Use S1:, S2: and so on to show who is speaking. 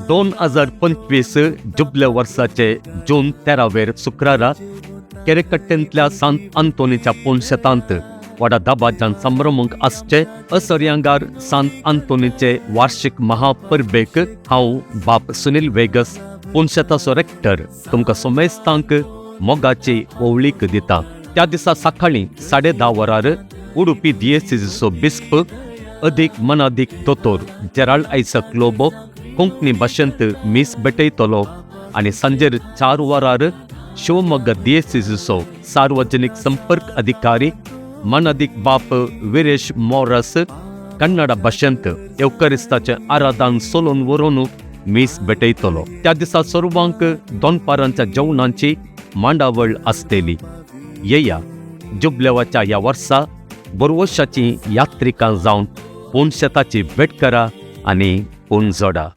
S1: 2025 जुबले वर्साचे जून 13वेर शुक्रारा केरेकट्टेंतल्या सांत आंतोनीच्या पुणशेतांत व्हडा दबाज्यान संभ्रमूंक आसचे असर्यांगार सांत आंतोनीचे वार्षिक महापरबेक हांव बाप सुनील वेगस, पुणशेताचो रेक्टर, तुमकां समेस्तांक मोगाची ओवळीक दिता. त्या दिसा सकाळीं 10:30 वरार उडुपी दियेसीचो बिस्प अदीक मनादीक दोतोर जेराल्ड आयसक लोबो कोंकणी भाशेंत मीस भेटयतलो आनी सांजेर 4 वरार शिवमोग्गा दियेसीचो सार्वजनीक संपर्क अधिकारी मनादीक बाप विरेश मोरस कन्नडा भाशेंत येवकरिस्ताचें आराधन सोलून व्हरून मीस भेटयतलो. त्या दिसा सर्वांक दोनपारांच्या जेवणांची मांडावळ आसतली. येया, जुबलेवाच्या ह्या वर्सा बोरवशाची यात्रिकां जावन पूण शेताची भेट करा आनी पूण जोडा.